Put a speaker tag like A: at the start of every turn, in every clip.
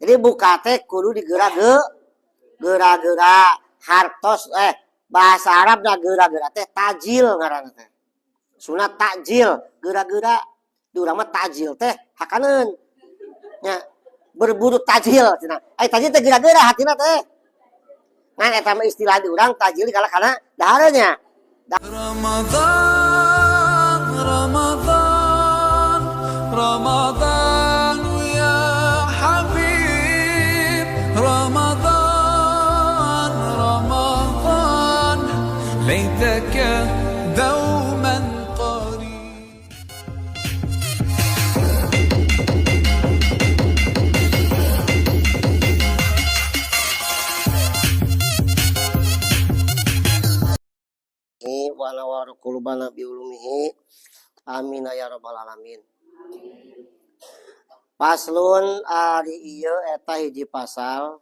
A: Jadi buka teh kudu digeura-geura hartos bahasa Arab na geura-geura teh tajil ngaranna teh. Sunat takjil, geura-geura. Di urang mah takjil teh hakaneun. Nya berburu tajil cenah. Ai tajil teh geura-geura hatina teh. Ngan eta mah istilah di urang tajil kalah kana dahareunnya.
B: Ramadan, Ramadan, Ramadan ya Habib, Ramadan, Ramadan, laitaka dauman qarib.
A: Wa nawwara qulubana bi ulumihi. Amin ya rabbal alamin. Paslon ari ieu eta hiji pasal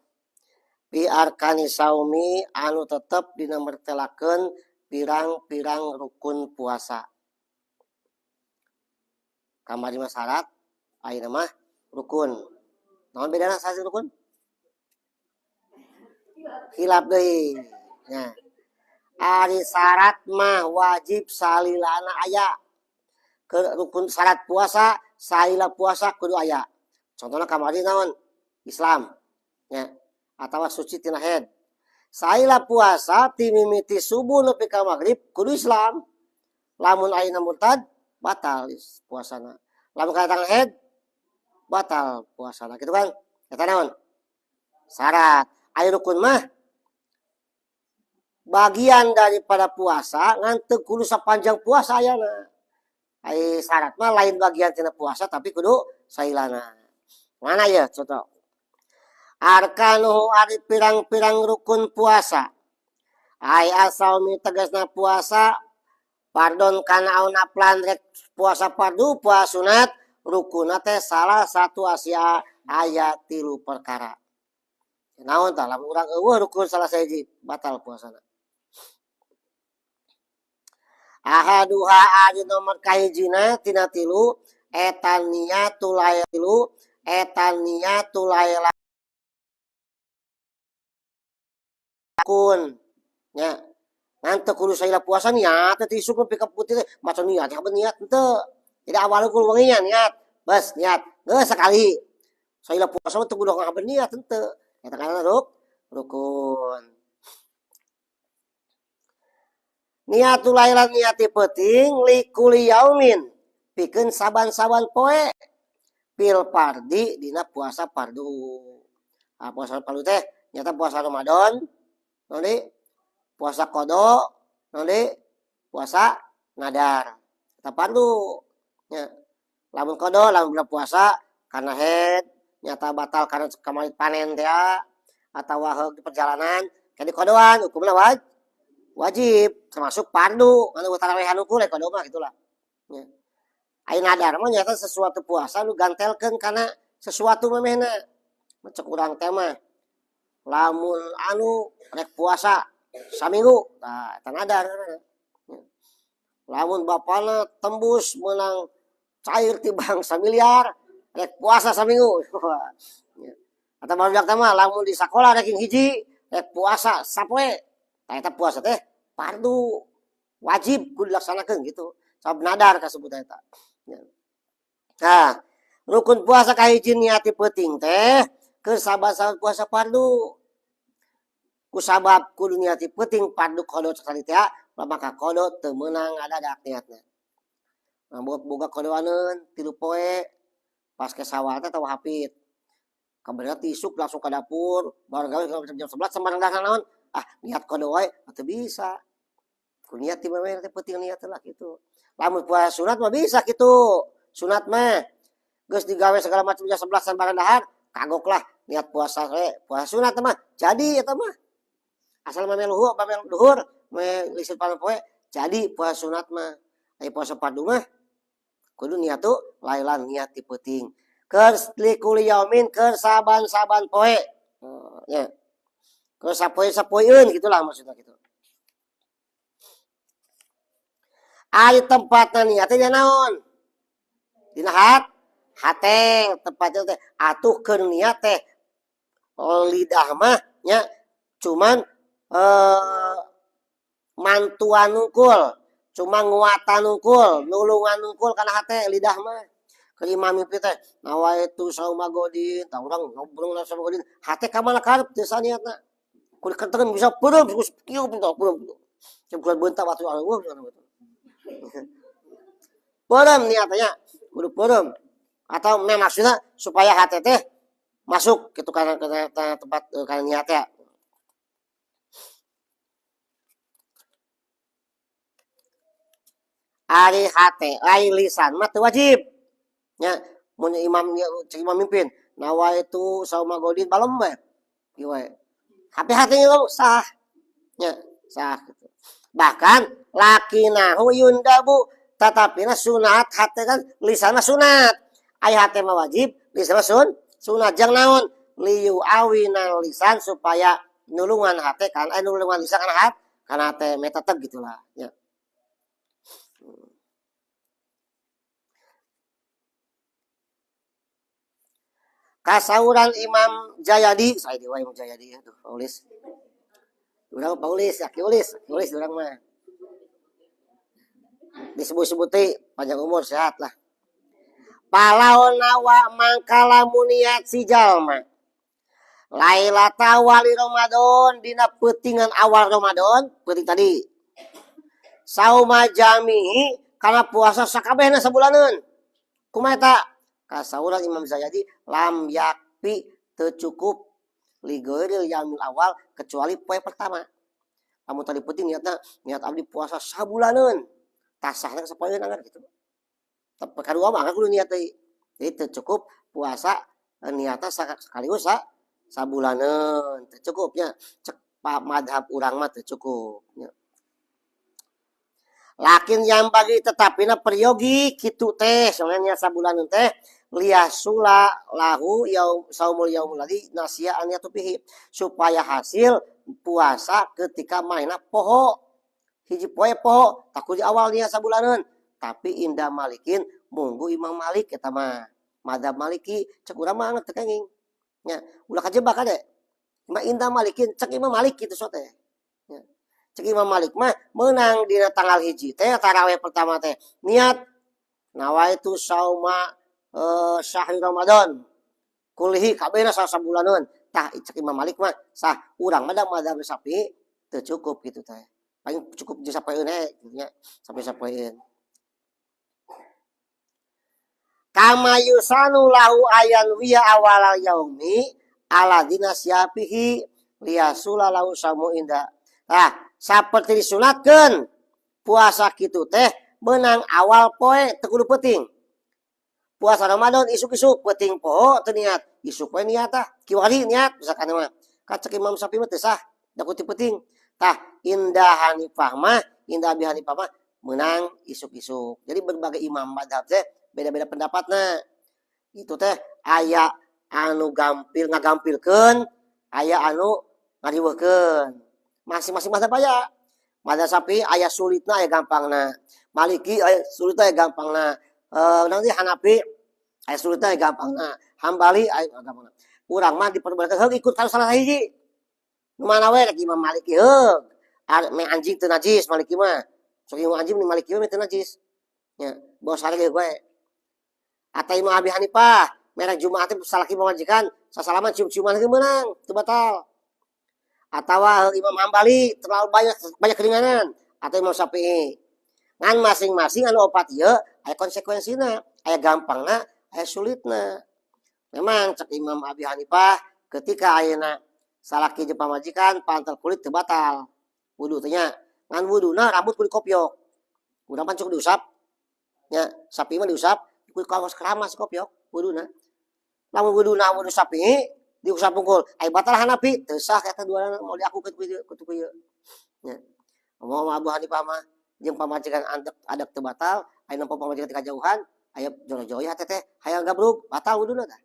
A: bi arkani saumi anu tetep dina mertelakeun pirang-pirang rukun puasa. Kamari mah syarat, ayeuna mah rukun. Naon bedana syarat jeung rukun? Hilap deui. Nya. Ari syarat mah wajib salilana aya. Ke rukun syarat puasa, salila puasa kudu aya. Contohna kamari naon? Islam. Nya. Atawa suci tina haid. Salila puasa ti mimiti subuh nepi ka magrib kudu Islam. Lamun ayeuna murtad batal puasana. Lamun kadatangan haid batal puasana gitu kan? Eta naon? Syarat. Ari rukun mah bagian daripada puasa ngan teu kudu sapanjang puasa ayana. Ai syarat mah lain bagian tina puasa tapi kudu sailana. Mana ya contoh? Arkanuhu ari pirang-pirang rukun puasa. Ai asaumi tegasna puasa pardon kana auna plan rek puasa fardu puasa sunat rukunna teh salah satu asia aya 3 perkara. Naon tah lamun urang eueuh rukun salah sahiji batal puasana. Ahaduha ari nomor kahijina tina 3 eta niatul lailu eta niatul laila kun nya ngan teu kudu salila puasa niat teh isuk nepi ka putih teh maca niat teh niat henteu. Jadi awal kudu wengi nya niat bes niat geus sakali salila puasa mah teu kudu ngabeun niat henteu. Eta kana rukun. Niatul laila niati peuting likuli yaumin pikeun saban-saban poe fil fardi dina puasa fardu. Ah, puasa fardu teh nyata puasa Ramadan, naon deui? Puasa qada, naon deui? Puasa nadar. Eta fardu nya. Lamun qada lamun bulan puasa karena haid nyata batal karena kamari panen teh atawa heug di perjalanan jadi qadoan hukumna wajib termasuk fardu anu tarawehan ukur qada mah gitulah nya. Ai nadar mah nyata sesuatu puasa nu gantelkeun kana sesuatu memehna. Cek urang teh mah lamun anu rek puasa saminggu tah eta nadar. Lamun bapana tembus meunang cair ti bank samiliar rek puasa saminggu. Atau barudak teh mah lamun di sakola ranking 1 rek puasa sapoe. Tah eta puasa teh fardu wajib kudu dilaksanakeun gitu. Sabab nadar kasebut eta. Nah, rukun puasa kahiji niati peuting teh keur saban-saban puasa fardu. Kusabab kudu niati peuting fardu qada sakali teh maka qada teu meunang ngadadak niatna. Nah, boga qadoaneun 3 poe pas ke sawah teh tawa hapit. Kabarnya tisuk langsung ke dapur, bareng gawe jam 11 sembarang dahar naon? Ah, niat qada wae teu bisa. Ku niat ti memeh teh peuting niat lah gitu. Lamun puasa sunat mah bisa gitu. Sunat mah geus digawe segala macam jam 11 sembarang dahar, kagok lah niat puasa we, puasa sunat mah jadi eta mah. Asal mah luhur, mah luhur, meh lisit panon poe jadi puasa sunat mah. Ai puasa fardu mah kudu niat tuh lailan niat ti peuting. Keur likuli yaumin keur saban-saban poe. Nya. Keur sapoe-sapoeun gitulah maksudna gitu. Ari tempatna niat teh naon? Dina hate tempatna teh atuh keur niat teh Lidah mah nya cuman mantuan nungkul, cuma nguatan nungkul, nulungan nungkul kana hate lidah mah. Keur imam mimpi teh nawaitu sauma godin, tah urang ngobrol sauma godin, hate ka mana karep teu saniatna. Kudu kentengan bisa peureum geus kieu peureum. Cem bulan beunta batu aleuh peureum niatnya, kudu peureum. Atau memang maksudnya supaya hate teh masuk gitu karena tempat karena niatnya. Ari hate, ari lisan mah teu wajib. Nya mun imam cek imam mimpin nawaitu sauma godin balem we. Kieu we. Tapi hatenya sah. Nya sah gitu. Bahkan lakinahu yundabu tetapi na sunat hate kan lisan mah sunat. Ai hate mah wajib, lisan mah sunat jang naon liyu awina lisan supaya nulungan hate kan nulungan lisan kana hat kana hate meteteg gitulah ya. Kasauran Imam Jayadi, saya dewa Imam Jayadi ya tuh paulis. Urang paulis, ya ulis, ulis urang mah. Disebut-sebut teh panjang umur sehat lah. Palaon nawa mangkala muniat si jalma. Lailata awali Ramadan dina peutingan awal Ramadan, peuting tadi. Sauma jamihi kana puasa sakabehna sabulaneun. Kumaha eta? Kasauran Imam Zayadi lam yakfi teu cukup ligoiril yaumil awal kecuali poe pertama. Lamun tadi peuting niatna niat abdi puasa sabulaneun. Tasahna sapoeun anggar gitu. Tapi kadua mah kudu niat deui. Jadi teu cukup puasa niatna sekaligus sabulaneun. Teu cukupnya cek madhab urang mah teu cukup nya. Lakin yang bagi tetapina peryogi kitu teh soalnya niat sabulaneun teh liyasula lahu yaum saumul yaumul ladzi nasiya an yatufihi supaya hasil puasa ketika mainna poho hiji poe poho takut di awal niat sabulaneun tapi indah malikin munggu Imam Malik eta mah madzhab Maliki cek urang mah teu kenging nya ulah kajebak kade mah indah malikin cek Imam Malik kitu so teh nya cek Imam Malik mah meunang dina tanggal hiji teh tarawih pertama teh niat nawaitu sauma syahri Ramadan kulihi kabehna sabulaneun tah cek Imam Malik mah sah urang mah da madzhab Syafi'i teu cukup kitu teh paling cukup jeung sapoeun we kitu nya sampai sapoeun kama yusanu lahu ayan wiya awalal yaumi ala dina siapihi liyasula lahu samu inda. Tah saperti disunatkeun puasa kitu teh meunang awal poe teu kudu peuting. Puasa Ramadan isuk-isuk peuting poho teu niat, isuk we niat tah kiwari niat misalkan mah. Ka cek Imam Syafi'i mah teu sah da kudu peuting. Tah indah Hanifah mah, indah Abi Hanifah mah meunang isuk-isuk. Jadi berbagai imam mazhab teh beda-beda pendapatna. Itu teh aya anu gampil ngagampilkeun, aya anu ngariweuhkeun. Masing-masing mazhab aya. Mazhab Syafi'i aya sulitna aya gampangna. Maliki aya sulitna aya gampangna. Nanti Hanafi aya sulitna aya gampangna. Hambali aya gampangna. Urang mah diperbolehkan heug ikut ka salah hiji. Nu mana we rek Imam Maliki heug. Me anjing teu najis Maliki mah. Sok imam anjing ni Maliki mah teu najis. Nya, bawa sare ge we. Atau Imam Abi Hanifah, merek Jumat teh salaki pamajikan, sasalaman cium-ciuman ge meunang, teu batal. Atawa Imam Hambali terlalu banyak keringanan, atau Imam Syafi'i. Ngan masing-masing anu opat ieu aya konsekuensina, aya gampangna, aya sulitna. Memang cek Imam Abi Hanifah ketika ayeuna salaki jeung pamajikan pantal kulit teu batal. Wudu teh nya, ngan wuduna rambut kudu kopyok. Urang pan cukup diusap. Nya, sapi mah diusap, kudu kawas keramas kopyok wuduna. Lamun wuduna wudu sapi diusap pungkul, ai batal Hanafi teu sah eta duana mau diakukeun ku ieu. Nya. Ngomong Abu Hanifah mah jeung pamajikan andek adak teu batal, aya nempo pamajikan ti kajauhan, aya joro-joro hate teh hayang gabrug, batal wuduna tah.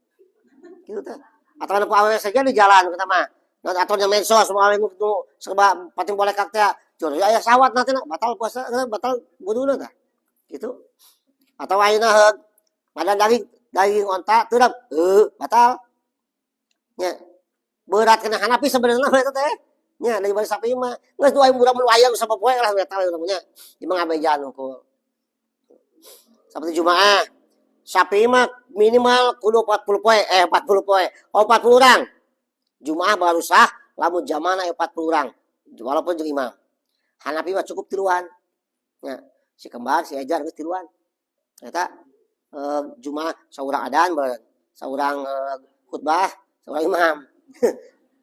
A: Kitu teh. Atau nempo awewe saja di jalan kita mah. Atau nya medsos semua awewe nu serba pating bolekak teh, joro aya sawat nanti batal puasa, batal wuduna tah. Gitu. Atau ayeuna heug madan daging onta teu batal. Nya. Berat kena Hanafi sebenarnya mah eta teh. Nya dari bari Syafi'i mah geus dua urang mun wayang sapopoe lah eta we urang nya. Di mah ngabejaan unggul. Seperti Jumaah. Syafi'i mah minimal kudu 40 poe, 40 poe. Oh 40 orang. Jumaah baru sah lamun jamana 40 orang. Walaupun jeung imam. Hanafi mah cukup tiluan. Nya, si kembar, si ejar geus tiluan. Eta Jumaah saurang adan, saurang khutbah, saurang imam.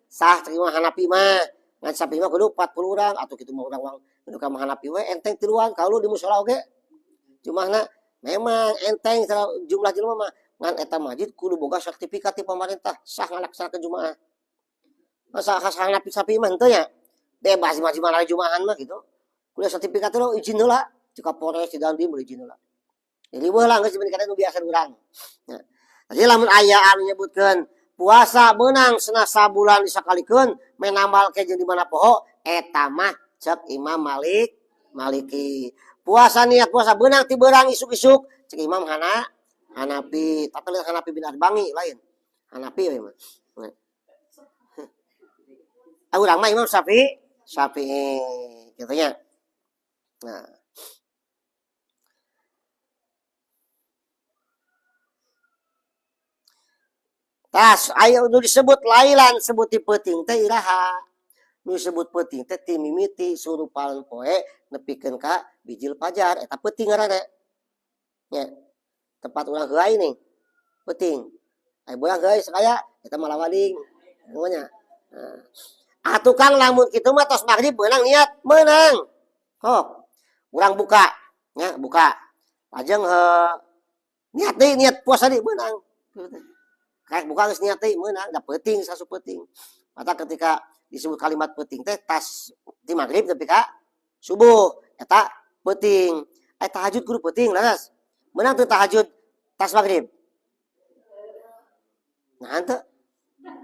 A: Sah terima Hanafi mah. Ngan Syafi'i mah kudu 40 orang atuh kitu mah urang nu ka Hanafi we enteng tiluan kalau di musala oge. Jumaahna memang enteng jumlah jelema mah ngan eta masjid kudu boga sertifikat ti pemerintah sah ngalaksanakeun Jumaah. Masa khas Hanafi Syafi'i mah henteu nya. Bebas di mana Jumaahan mah gitu. Kudu sertifikat teh izin heula, ti Kapolres ti Dandim meuli izin heula. Jadi riweuh lah geus dibandingkan nu biasa urang. Nya. Jadi lamun aya anu nyebutkeun puasa beunang cenah sabulan disakalikeun menambal ke jeung di mana poho eta mah cek Imam Malik Maliki. Puasa niat puasa beunang ti beurang isuk-isuk cek Imam Hanafi, tapi lain Hanafi bin Arbangi lain. Hanafi we mah. Ah urang mah Imam Syafi'i, Syafi'i kitu nya. Nah. Tas aya nu disebut lailan sebut ti peuting teh iraha. Nu disebut peuting teh ti mimiti surupan poe nepikeun ka bijil fajar eta peuting ngaranna. Nya. Tempat urang heuay nih. Peuting. Aya beurang heuay sakaya eta mah lawading. Nya. Nah. Atuh Kang lamun kitu mah tos maghrib beunang niat meunang. Hok. Urang buka nya buka. Lajeng niat deui niat puasa deui beunang. Kayak buka geus niat deui meunang da peuting sasu peuting. Mata ketika disebut kalimat peuting teh tas di maghrib nepi ka subuh eta peuting. Tahajud kudu peuting laras. Meunang teu tahajud tas maghrib. Nah henteu.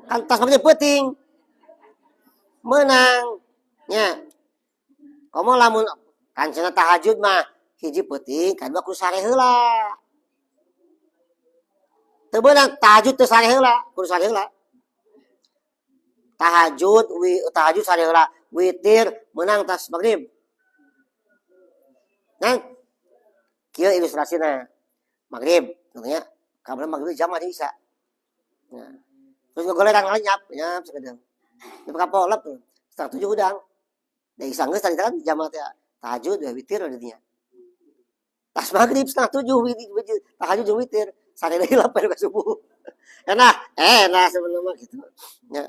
A: Kan tas maghrib peuting. Meunang nya. Komo lamun kan cenah tahajud mah hiji peuting kadua kudu sare heula. Teu beunang tahajud teu sare heula, kudu sare heula. Tahajud tahajud sare heula, witir meunang tas maghrib. Nah, kieu ilustrasina. Maghrib, nya kabar maghrib jam aja bisa. Nah, terus ngegolerang lenyap, nyap sakedeung. Nepi ka polep tuh, 6:30 hudang. Da isya geus tadi kan jam teh tahajud we witir we dinya. Tas maghrib 6:30 witir, tahajud jeung witir. Sare deui lapar ka subuh. Enak, enak sebenarnya gitu. Ya.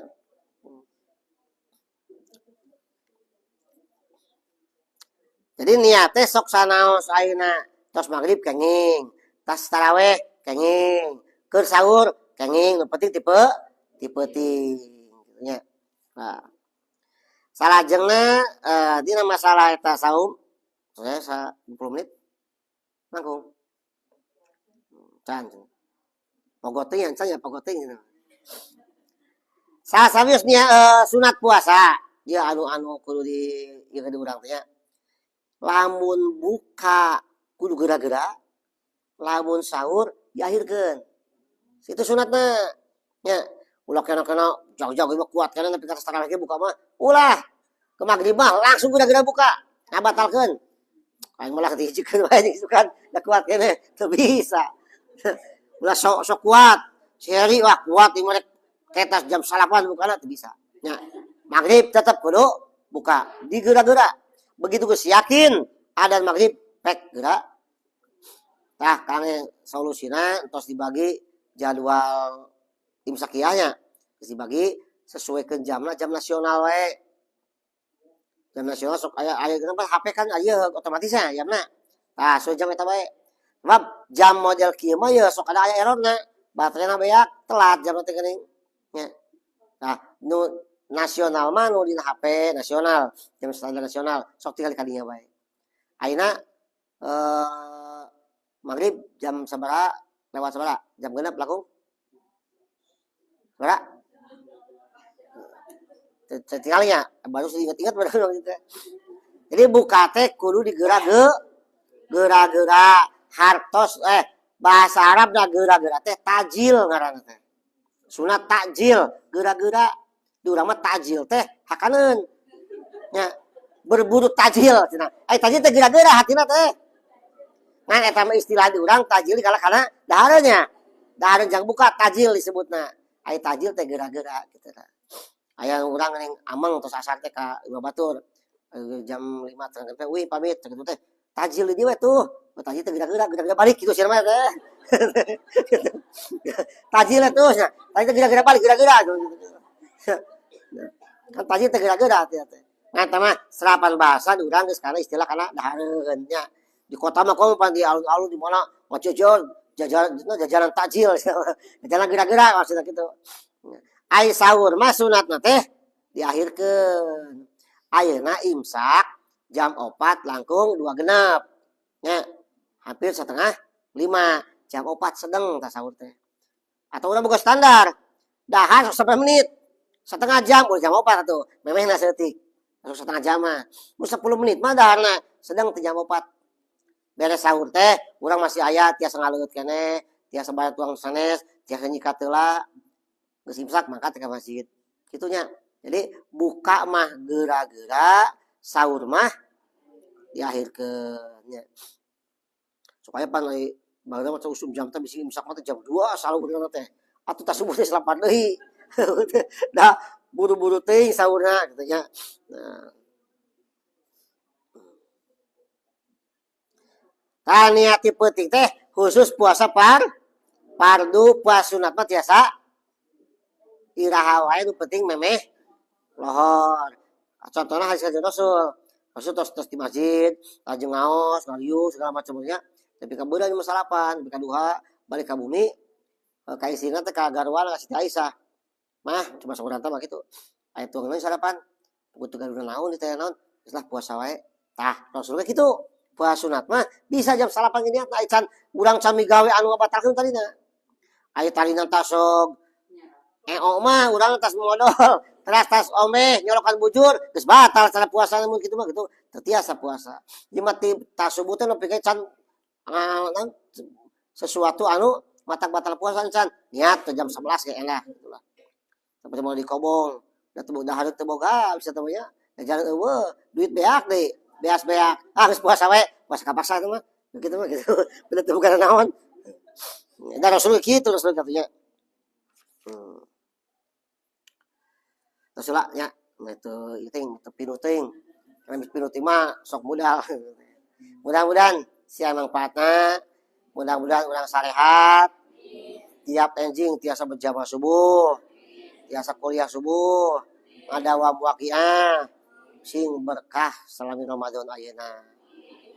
A: Jadi niatnya sok sanaos ayeuna tos maghrib kenging, tas taraweh kenging, keur sahur kenging, nu penting tipe ting nya. Nah. Salajengna dina masalah eta saum saya 20 menit nangkung. Can. Pogoting yang can ya pogoting gitu. Sasawios nya sunat puasa, dia anu-anu kudu di ieu di urang teh nya. Lamun buka kudu geura-geura, lamun sahur diakhirkeun. Itu sunatna. Nya, ulah kena-kena jauh-jauh mah kuat kana nepi ka tarawih ge buka mah. Ulah. Ke maghrib mah langsung geura-geura buka. Ngabatalkeun. Aing malah dihijikeun wae gitu kan, da kuat keneh, teu bisa. Ulah sok kuat. Si Heri wah kuat ieu mah rek ketas jam 9 bukana teu bisa. Nya, maghrib tetep kudu buka, digeura-geura. Begitu geus yakin adzan maghrib pek geura. Tah kang solusina entos dibagi jadwal imsakiyahnya. Geus dibagi sesuaikeun jamna jam nasional wae. Jam nasional sok aya aya kenapa HP kan aya otomatisnya jamna. Tah sesuai jam eta wae. Sebab jam model kieu mah ye sok ada aya errorna. Baterena beak telat jam teh geuning. Nya. Tah nu nasional mah nu dina HP nasional, jam standar nasional sok tinggal kadinya wae. Ayeuna maghrib jam sabaraha lewat sabaraha? Jam 6 langkung. Sabaraha? Tinggalnya baru ingat-ingat baru gitu. Jadi buka teh kudu digeura-geura hartos bahasa Arab dah geura-geura teh tajil ngaranna teh. Sunat takjil geura-geura. Di urang mah takjil teh hakaneun. Nya berburu takjil cenah. Ai takjil teh geura-geura hatina teh. Ngan eta mah istilah di urang takjil kalah kana dahareunnya. Dahareun jang buka takjil disebutna. Ai takjil teh geura-geura kitu tah. Aya urang ning ameng tos asar teh ka imah batur. Jam 5 teh teh wih pamit kitu teh. Takjil di dieu we tuh. Takjil teh geura-geura, geura-geura balik kitu sia mah teh. Takjil tuh nya. Takjil teh geura-geura balik geura-geura. Kan takjil teh geura-geura teh. Ngan eta mah serapan bahasa di urang geus kana istilah kana dahareun nya. Di kota mah komo pan di alun-alun di mana ngococor jajanan jajanan takjil jajanan geura-geura maksudna kitu. Ai sahur mah sunatna teh diakhirkeun. Ayeuna imsak jam 4 langkung 2 genep. Nya hampir 4:30 jam 4 sedeng tah sahur teh. Atau urang boga standar. Dahar sok 10 menit. Setengah jam udah jam 4 atuh. Memehna saeutik. Masuk setengah jam mah. Mun 10 menit mah daharna sedang teh jam 4. Beres sahur teh urang masih aya tiasa ngaleueut keneh, tiasa bayar tuang sanes, tiasa nyikat heula. Geus imsak mangkat ka masjid. Kitu nya. Jadi buka mah geura-geura, sahur mah diakhirkeun nya. Supaya pan lain baheula mah usum jam teh bisi imsak mah teh jam 2 sahurna teh. Atuh tas subuh teh 8 deui. Da buru-buru teuing sahurna kitu nya. Nah. Tah niat ti peuting teh khusus puasa fardu, puasa sunat mah tiasa iraha wae nu penting memeh lohor. Contohna hadis kanjeng Rasul. Rasul tos di masjid, lajeng ngaos, ngalieu segala macamnya. Tapi ka beurang mah salapan, tapi ka duha balik ka bumi ka istrina teh ka garwana ka Siti Aisyah. Mah cuma saurang mah kitu. Aya tuang sarapan. Butuh gaduh naon di teh naon, geus lah puasa wae. Tah, Rasul ge kitu. Puasa sunat mah bisa jam salapan gini atuh can urang sami gawe anu ngabatalkeun tadina. Aya tadina tasog eo mah urang tas modol, teras tas omeh nyolokan bujur geus batal cara puasa mun kitu mah kitu teu tiasa puasa. Ieu mah ti tas subuh teh nepi ka can sesuatu anu matak batal puasa can niat teh jam 11 ge elah gitu lah. Sampai mau dikobong, da teu dahar teu boga bisa teh nya. Jalan eueuh, duit beak deui, beas beak. Ah geus puasa we, puasa kapaksa teh mah. Kitu mah kitu. Bener teu boga naon. Da Rasul kitu Rasul katanya. Rasul nya itu teuing teu pinuh teuing. Karena pinuh teuing mah sok modal. Mudah-mudahan sia mangfaatna, mudah-mudahan urang sarehat. Tiap enjing tiasa berjamaah subuh, tiasa kuliah subuh, ngadawam waqiah, sing berkah selami Ramadan ayeuna.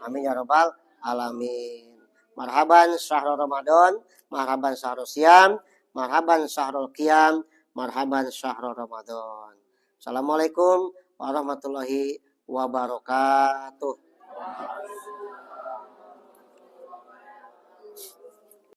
A: Amin ya rabbal alamin. Marhaban syahrul Ramadan, marhaban syahrul siam, marhaban syahrul qiyam, marhaban syahrul Ramadan. Assalamualaikum warahmatullahi wabarakatuh.